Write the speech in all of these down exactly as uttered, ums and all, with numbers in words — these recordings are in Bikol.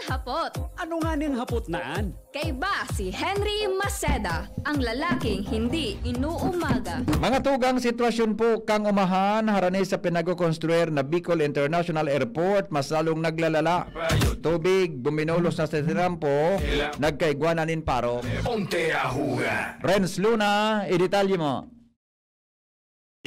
Hapot. Ano nganing hapot na an? Kaiba si Henry Maceda, ang lalaking hindi inuumaga. Mga tugang, sitwasyon po kan umahan harani sa pinagokonstruir na Bicol International Airport, mas lalong naglalala. Tubig, buminulos na sa tinampo, nagkaigwa na nin paro. Onte ahuga. Renz Luna, idetalye mo.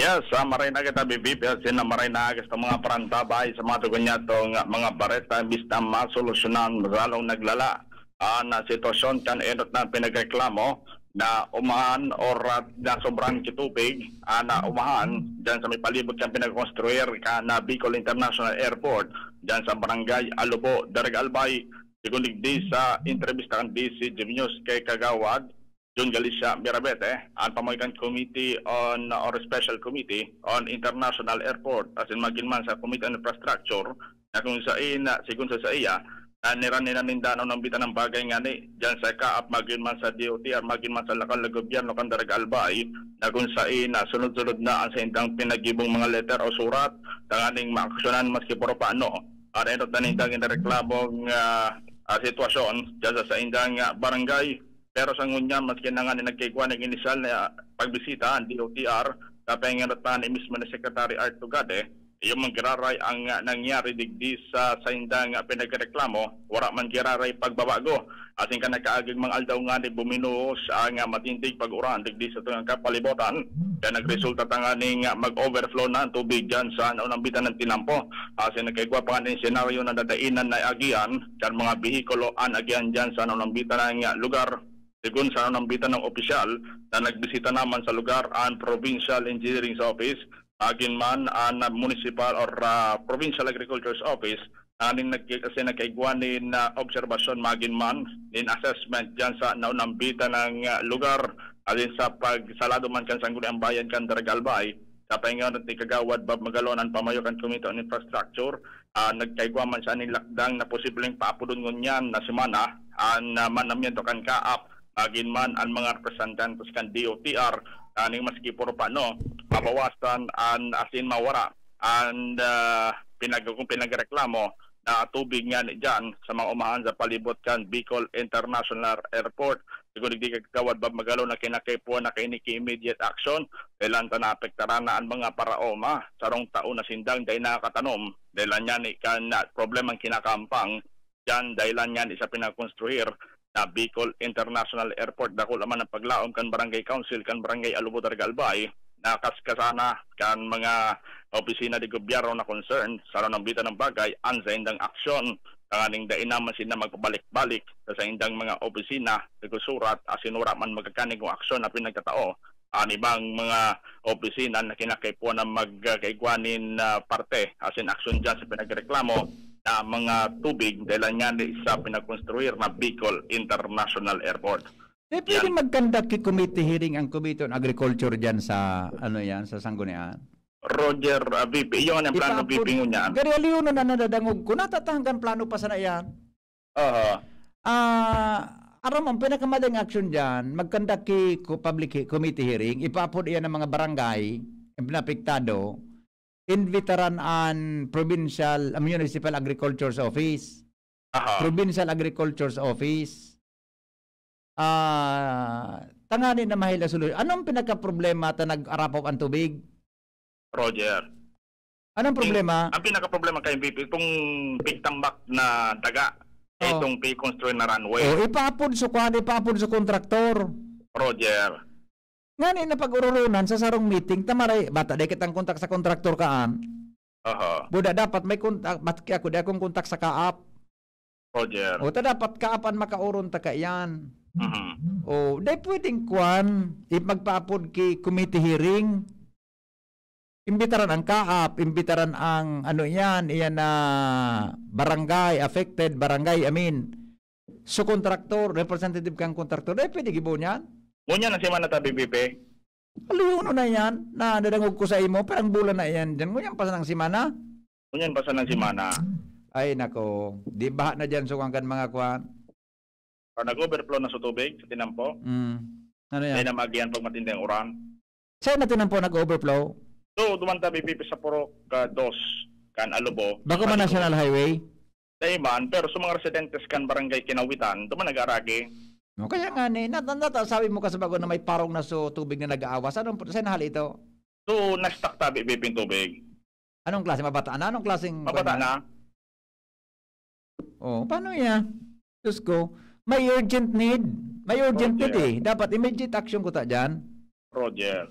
Yes, sa maray na kita, Bibib, yes, na maray na agis ng mga parantabay sa mga tugon niya itong mga bareta, imbis na masolusyonan, masalong naglala ang sitwasyon kan enot na pinagreklamo na umahan or ah, nasobrahan ki tubig, ah, na umahan dyan sa may palibot kan pinagkonstruir kan na Bicol International Airport dyan sa Barangay Alubo, Daraga Albay. Sigon digdi sa entrevista kan D C G News kay Kagawad Jun Galicia Mirabete, an pamoy kan Committee on or Special Committee on International Airport asin magin man sa Committee on Infrastructure, na kung sain, sigon sa saiya, na niraninan ninda an unang bitan ng bagay ngani dyan sa kaap magin man sa D O T R magin man sa lokal na gobyerno kan Daraga Albay, na kung sain na sunod-sunod na ang saindang pinagibong mga letter o surat tanganing maaksyonan maski puro paano. Ang enot na nindang inareklamong ah, ah, sitwasyon dyan sa saindang ah, barangay. Pero sa ngunyan, maski na nga ni nagkaigwa ning inisyal na pagbisita ang D O T R, napahinganot pa ni mismo ni Secretary Art Tugade, iyo man giraray ang ah, nangyari digdi sa saindang ah, pinagreklamo, wara man giraray pagbabago. Asin kan nakaaging mga aldaw nga ni buminuhos ang ah, matinding pag-uran digdi sa tungang kapalibotan, kaya nagresulta ta nga ning ah, mag-overflow na ang tubig dyan sa naunang bitan ng tinampo. Asin nagkaigwa pa nga ning senaryo na dadainan na agian kan mga behikulo an agian dyan sa naunang bitan ng ah, lugar. Sigon sa naunang bitan ng opisyal na nagbisita naman sa lugar ang Provincial Engineering Office, magin man ang Municipal or ah, Provincial Agriculture's Office, aning nag-, kasi nagkaigwa nin ah, obserbasyon magin man nin assessment dyan sa naunang bitan ng ah, lugar. Alin sa pagsalado man kan Sangguniang Bayan kan Daraga Albay, kapahingaon ni Kagawad Bob Magalon an pamayo kan Committee on Infrastructure, ah, nagkaigwa man siya nin lakdang na posibleng paapodon ngunyan na semana an ah, manamiento kan kaap, magin man an mga representantes kan D O T R, aning maski puro pa, no, mabawasan an asin mawara an ah, pinag-, kung pinagreklamo na tubig nga ni dyan sa mga umahan sa palibot kan Bicol International Airport. Sigon digdi kay Kagawad Bob Magalon na kinakaipuhan na kaini ki immediate action, kailan ta naapektaran na an mga paraoma, sarong taon na sindang dai nakakatanom, dahilan niya ni kan ah, problemang kinakampang, dyan dahilan niya ni sa pinakonstruir na Bicol International Airport. Dakul man ang paglaom kan Barangay Council kan Barangay Alubo, Daraga Albay, na kaskasana kan mga opisina de gobyerno na concern sa naunang bitan ng bagay an saindang aksyon, tanganing dai naman sinda magpabalik-balik sa saindang mga opisina, nagsusurat, asin wara man magkakaning aksyon na pinagtatao an ibang mga opisina na kinakaipuhan na magkaigwa nin ah, parte asin aksyon dyan sa pinagreklamo na mga tubig dahilan nga ni sa pinagkonstruir na Bicol International Airport. Di pwede Yan. Mag-conduct ki committee hearing ang Committee on Agriculture dyan sa, ano yan, sa Sanggunian? Roger, uh, V P, iyon ang plano Ipaapod- V P ngunyan. Gari aliw na nadadangog ko. Natatanggan plano pa sana yan. Aha. Ah, aram mo, ang pinakamadang action dyan, mag-conduct ki ko public he- committee hearing, ipaapod iyan ng mga barangay, ang pinapektado, invitaran an provincial, ah, municipal agriculture's office. Aha. Provincial Agriculture's Office. Ah, tangani na mahila solution. Anong pinaka-problema ta nag-arapaw ang tubig? Roger. Anong problema? Ang pinaka-problema kay V P, itong pigtambak na daga, Oh. itong pikonstruy na runway. O, ipaapod sa kwan, ipaapod sa kontraktor. Roger. Ngani na pag-ururunan sa sarong meeting, tamaray, bata, dai kitang kontak sa kontraktor kaan. Aha. Buda, dapat may kontak, bat kaya ako, di akong kontak sa kaap. Roger. O, ta dapat kaap an makauron ta kaiyan. Mhm. O, dai pwedeng kwan, if magpaapod ki committee hearing, imbitaran ang kaap, imbitaran ang, ano yan, iyan na barangay, affected barangay, I mean, so kontraktor, representative kang kontraktor, dai pwede gibo niyan? Ngunyan ang semana ta, V P. Aliw na yan, nadadangog ko sa imo, parang bulan na yan dyan. Ngunyan pa sanang semana? Ngunyan pa sanang semana. Ay, nako. Di baha na dyan, sukang kan mga kwan. Or nag-overflow na sa tubig, sa tinampo. Mm. Ano Kaya yan? na magiyan pag matinding uran. Saan na tinampo nag-overflow? So, duman ta, V P, sa Purok ah, dos, kan Alubo. Bako man National Highway? Dai man, pero sa mga residentes kan Barangay Kinawitan, duman nag-aragi. No, kaya nga ni, nat-, nat-, sabi mo kasi bago na may parong na so tubig na nag-aawas. Anong, saan hali ito? So, na-stuck tabi, Biping, tubig. Anong klase? Mabata na? Anong klaseng Mabata kwan na? na? Oh, paano yan? Diyos ko, may urgent need. May urgent need Roger. eh. Dapat immediate action ko ta dyan. Roger.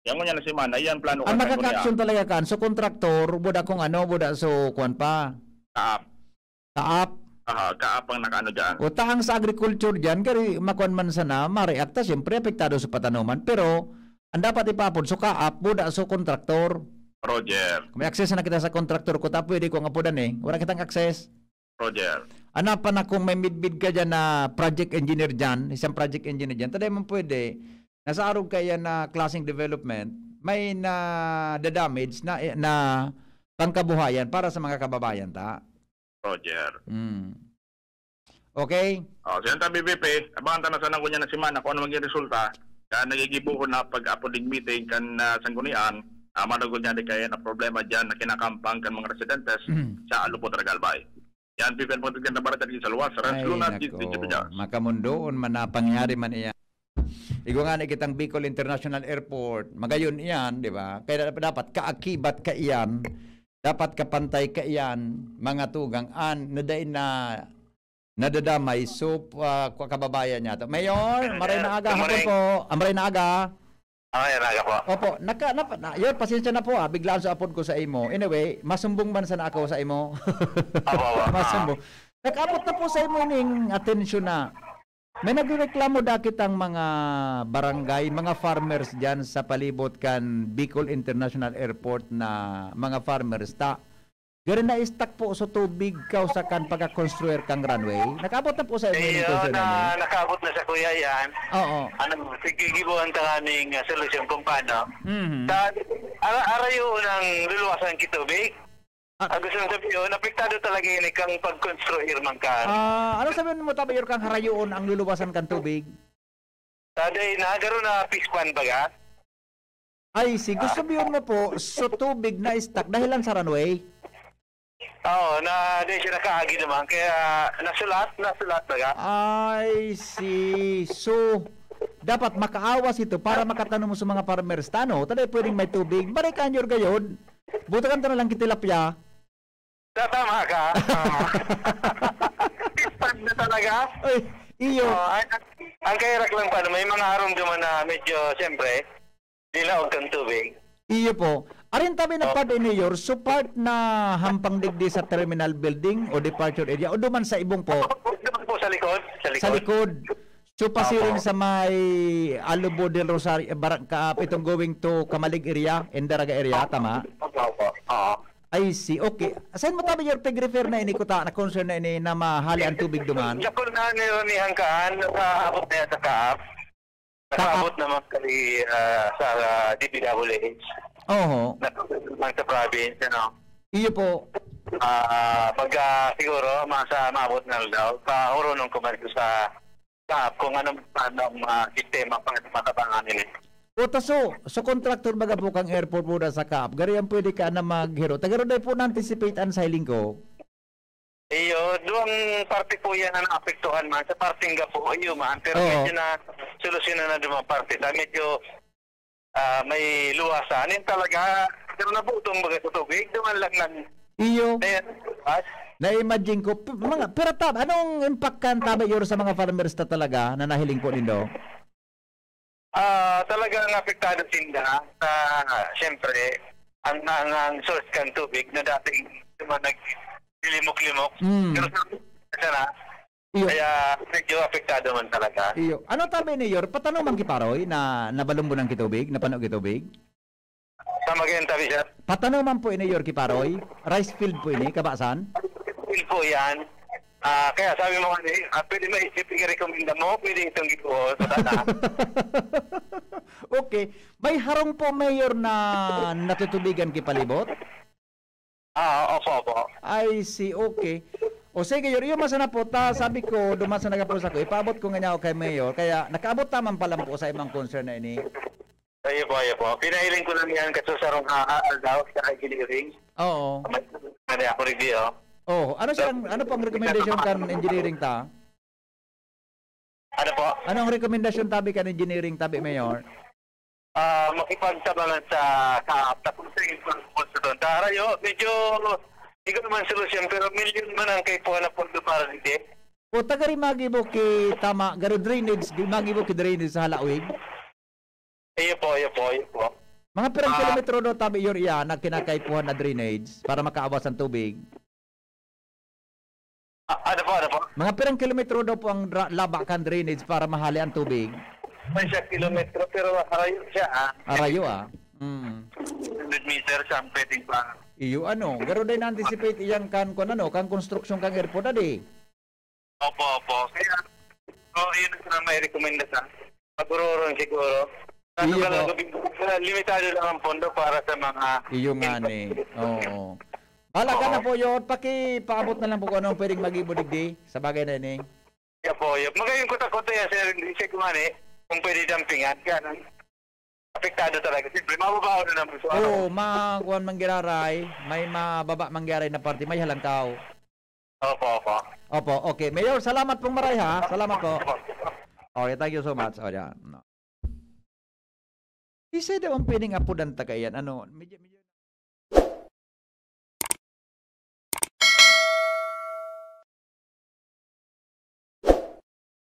Yan ngunyan na semana, yan plano Ang kan Sangguniang. makaka-action talaga kan, so kontraktor, buda kung ano, buda so kwan pa. Kaap. Kaap. Aha, kaap ang nakaano dyan. O taang sa agriculture dyan, kari makwan man sana, mareakta, siyempre, apektado sa patanoman. Pero, ang dapat ipaapod, so kaap, buda so kontraktor. Roger. Kung may access na kita sa kontraktor ko, ta pwede kong apodan eh. Wala kitang access. Roger. Ana pa na kung may midbid ka dyan na project engineer dyan, isang project engineer dyan, taday man pwede, nasa arog ka yan na klaseng development, may na damage na, na pangkabuhayan para sa mga kababayan ta. Roger. Mm. Okay? Oh, siya ang tabi, B P. Abangan ta na sana ngunyan na semana kung ano maging resulta. Kaya nagigibohon na pag-apod ning meeting kan, ah, Sanggunian, ah, manugod niya di kaya na problema dyan na kinakampang kan mga residentes Mm. sa Alupod, Ragalbay. Yan, P P N Pagdagan na Barangay sa Luwas, Rans Ay, Luna, nako. Dito, dito, dito. Makamundoon man na pangyari man iyan. Igwa nga na kitang Bicol International Airport, magayon iyan, di ba? Kaya dapat kaakibat ka iyan, dapat kapantay ka iyan, mga tugang, an, na dai na nadadamay, so, ah, kwa-, kababayan niya to. Mayor, Ano maray yan? na aga, Good hapon morning. po. Ah, maray na aga. Ah, maray na aga po. Opo, naka, napa-, na, yun, pasensya na po, ah, biglaan sa apod ko sa imo. Anyway, masumbong man sana ako sa imo. Opo, opo. Masumbong. Nag-abot na po sa imo ining atensyon na may nagreklamo dakit ang mga barangay, mga farmers diyan sa palibot kan Bicol International Airport na mga farmers ta. Gari na-stuck po sa tubig kausa kan pagkakonstruir kang runway. Nakaabot na po sa imo Iyo, ining concern na na, nakaabot na sa kuya yan. Oo. Ano, sige, gibuhan ta nga ning, ah, solusyon kung paano. Mhm. Sa ara-, arayo ng luluwasan kitubig. Ah. Ang gusto nang sabihin, apektado talaga yun, eh, kang pag-construir man ka. Ah, ano sabi mo, Tabayor, kang harayoon ang luluwasan kan tubig? Sabi, nagaro na pispan baga? Ay, si, gusto Ah. sabihin mo po, so tubig na stuck dahil lang sa runway? Oo, na, di siya nakaagi naman. Kaya nasulat, nasulat baga? I see. So, dapat makaawas ito para makatanom sa mga farmers. Tano, taday pwedeng may tubig. Barikan, Yorgayod. Butakan ta na lang kitilapya. Ta-, tama ka. Oo. Pag na talaga? Ay, iyo. Oo, ang, ang kahirak lang pa, may mga arom duman na medyo, siyempre, nilaog kang tubig. Iyo po. Arin tabi na Oh. part, Mayor, so part na hampang digdi sa terminal building o departure area o duman sa ibong po? Doon po sa likod. Sa likod. Sa likod. So, pasiring Opo. sa may Alubo del Rosario, eh, barang-, ka-, itong going to Camalig area, Indaraga area, tama? Opo, opo. Oo. I see. Okay. Saan mo tabi your pag-refer na ini, kuta, na concern na ini na mahali ang tubig duman? Sa Pulnaan ni Ronihan Kaan, nakaabot na yan sa Kaap. Nakaabot Kaap. naman kay, ah, sa, ah, D P W H. Oho. Nakaabot naman sa province, ano? Iyo po. Ah, pag, ah, siguro, mga sa maabot na daw, pa-, urunong ko man sa staff kung ano, paano ang mga sistema para sa matabangan nila. O, ta so, sa contractor baga po kang airport po na sa Kaap, gari ang pwede ka na maghiro. Tagaro dai po na-anticipate ang sailing ko. Iyo, duwang parte po yan ang naapektuhan man. Sa parteng gapo, iyo man. Pero Oo. medyo na solusyonan na duwang parte. Sa medyo, ah, may luwasan. Yan talaga, pero nabutong baga sa tubig. Duman lang lang. Iyo. Ayan. At Na-imagine ko, p-, mga, pero tab-, anong impact kan tabi, Yor, sa mga farmers ta talaga na nahiling po nindo? Ah, talagang apektado sinda sa, siyempre, ang, ang, ang source kang tubig na dating naman naglilimok-limok. Mm. Pero sa, sana, Iyo. kaya medyo apektado man talaga. Iyo. Ano tabi ni Yor? Patano man kiparoy na nabalumbunan kitubig, napano kitubig? Sa Magayan tabi, sir. Patano man po ini, Yor, kiparoy? Rice field po ini, kabasan? Field po yan. Ah, kaya sabi mo nga, eh, ah, pwede maisip, i-recommenda mo, pwede itong gibuhos, wala na. Okay. May harong po, Mayor, na natutubigan kipalibot? Ah, opo, opo. I see, okay. O sige, Yor, iyo man sana po, ta, sabi ko, duman sa nagapos ako, ipaabot ko nga niya kay Mayor, kaya nakaabot taman pa lang po sa imong concern na ini. Ayo po, ayo po. Pinahiling ko lang yan kasi sa rong, ah, aldaw, sa hearing. Oo. May, may ako review, oh. Oh, ano siyang, ano pang recommendation kan engineering ta? Ano po? Ano ang recommendation tabi kan engineering tabi, Mayor? Ah, makipagtabangan sa sa tapos sa infrastructure doon. Sa Harayo, medyo hindi ko naman solusyon, pero milyon man ang kaipuhan na pondo para dito. O taga rin magibo ki tama, garo drainage, di magibo ki drainage sa halawig. Iyo po, iyo po, iyo po. Mga pirang Ah. kilometro do tabi yon iya na kinakaipuhan na drainage para makaawas ang tubig. Ah, ano po, ano po? Mga pirang kilometro daw po ang dra- laba kan drainage para mahali ang tubig. May siya kilometro, pero harayo siya, ah. Arayo ah. Mm. Hundred meters ang pwedeng pa. Iyo ano, garo din na-anticipate iyang kan kun ano, kan construction kan airport adi. Opo, opo. Kaya, so, yun ang may rekomenda sa pagururong siguro. Kaso Iyo ka lang, po. limitado lang ang pondo para sa mga Iyo nga ni. Oo. Bala ka na po yun, pakipaabot na lang po kung anong pwedeng mag-ibo digdi sa bagay na ini. Kaya po, yun. Magayon ko takot yan, sir. Hindi siya kumani kung pwede dumpingan. Kaya lang, apektado talaga. Siyempre, mababa na naman. So, Oo, ma kuan manggiraray, may mababa manggiraray na parte, may halangkaw. Opo, opo. Opo, okay. Mayor, salamat pong maray ha. Salamat po. Opo. Okay, thank you so much. O, yan. No. Isa daw ang pwedeng apodan ta kaiyan. Ano, medyo,